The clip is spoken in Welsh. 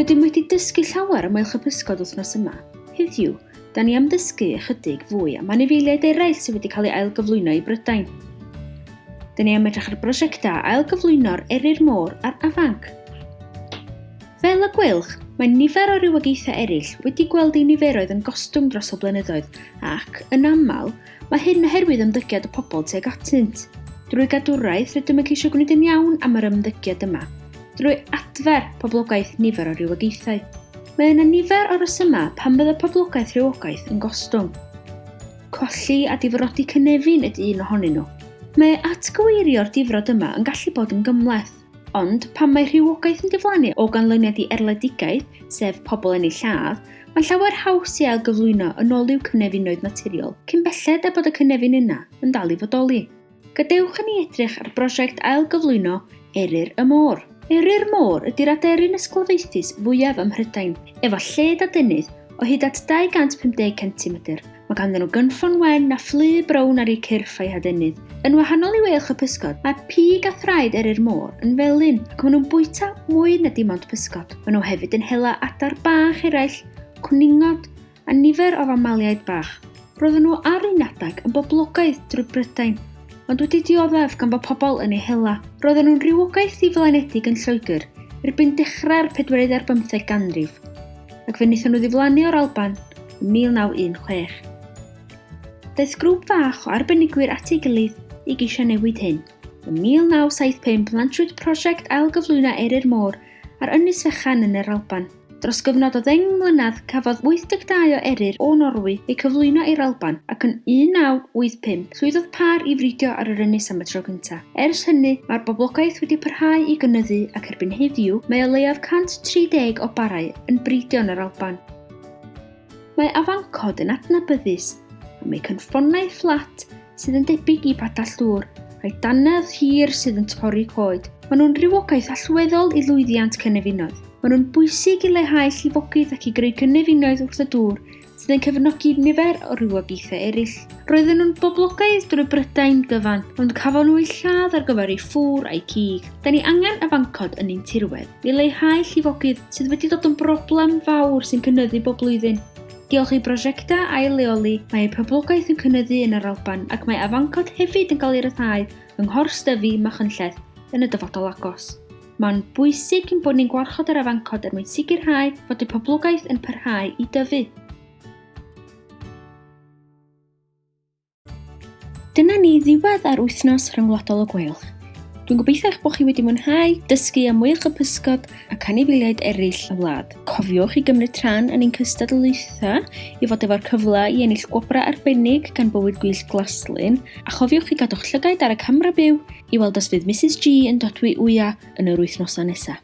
Rydym wedi dysgu llawer am weilch y pysgod wythnos yma. Heddiw, da ni am ddysgu ychydig fwy am anifeiliaid eraill sydd wedi cael ei ailgyflwyno i Brydain. Da ni am edrych ar brosiectau ailgyflwyno'r eryr môr a'r afanc. Fel y gweilch, mae nifer o rywogaethau eraill wedi gweld eu niferoedd yn gostwng dros y blynyddoedd ac, yn aml, mae hyn oherwydd ymddygiad y pobl tuag atynt. Drwy gadwraeth, rydym yn ceisio gwneud yn iawn am yr ymddygiad yma, drwy adfer poblogaeth nifer o rywogaethau. Mae yna nifer o resymau pam fydda poblogaeth rhywogaeth yn gostwng. Colli a difrodi cynefin ydy un ohonyn nhw. Mae atgyweirio'r difrod yma yn gallu bod yn gymhleth. Ond, pan mae rhywogaeth yn diflannu o ganlyniad i erledigaeth, sef pobl yn ei lladd, mae'n llawer haws i ailgyflwyno yn ôl i'w cynefinoedd naturiol cyn belled â bod y cynefin yna yn dal i fodoli. Gadewch i ni edrych ar brosiect ailgyflwyno Eryr y Môr. Eryr Môr ydy'r aderyn ysglyfaethus fwyaf ym Mhrydain, efo lled adenydd o hyd at 250 centimetr. Mae ganddyn nhw gynffon wen a phlu brown ar eu cyrff a'u hadenydd. Yn wahanol i weilch y pysgod, mae pig a thraed eryr môr yn felyn ac maen nhw'n bwyta mwy na dim ond pysgod. Maen nhw hefyd yn hela adar bach eraill, cwningod a nifer o famaliaid bach. Roedden nhw ar un adeg yn boblogaidd drwy Brydain, ond wedi dioddef gan fod pobl yn eu hela. Roedden nhw'n rhywogaeth ddiflanedig yn Lloegr erbyn dechrau'r pedwerydd ar bymtheg ganrif, ac fe wnaethon nhw ddiflannu o'r Alban yn 1916. Daeth grŵp fach o arbenigwyr at ei gilydd i geisio newid hyn. Yn 1975 lansiwyd prosiect ailgyflwyno Eryr Môr ar ynys fechan yn yr Alban. Dros gyfnod o ddeng mlynedd cafodd 82 o eryr o Norwy eu cyflwyno i'r Alban ac yn 1985 llwyddodd pâr i fridio ar yr ynys am y tro cyntaf. Ers hynny, mae'r boblogaeth wedi parhau i gynyddu ac erbyn heddiw mae o leiaf 130 o barau yn bridio yn yr Alban. Mae afancod yn adnabyddus am eu cynffonnau fflat sydd yn debyg i badell dŵr, a'i dannedd hir sydd yn torri coed. Maen nhw'n rhywogaeth allweddol i lwyddiant cynefinoedd. Maen nhw'n bwysig i leihau llifogydd ac i greu cynefinoedd wrth y dŵr sydd yn cefnogi nifer o rywogaethau eraill. Roedden nhw'n boblogaidd drwy Brydain gyfan, ond cafon nhw eu lladd ar gyfer eu ffwr a'u cig. Da ni angen afancod yn ein tirwedd i leihau llifogydd sydd wedi dod yn broblem fawr sy'n cynyddu bob blwyddyn. Diolch i brosiectau ail-leoli, mae eu poblogaeth yn cynyddu yn yr Alban ac mae afancod hefyd yn cael eu rhyddhau yng Nghors Dyfi, Machynlleth, yn y dyfodol agos. Mae'n bwysig ein bod ni'n gwarchod yr afancod er mwyn sicrhau fod eu poblogaeth yn parhau i dyfu. Dyna ni ddiwedd ar wythnos rhyngwladol y gweilch. Dwi'n gobeithio eich bod chi wedi mwynhau dysgu am weilch y pysgod ac anifeiliaid eraill y wlad. Cofiwch i gymryd rhan yn ein cystadlaethau i fod efo'r cyfle i ennill gwobrau arbennig gan Bywyd Gwyllt Glaslyn, a chofiwch i gadw'ch llygaid ar y camera byw i weld os fydd Misus G yn dodwy wyau yn yr wythnosau nesaf.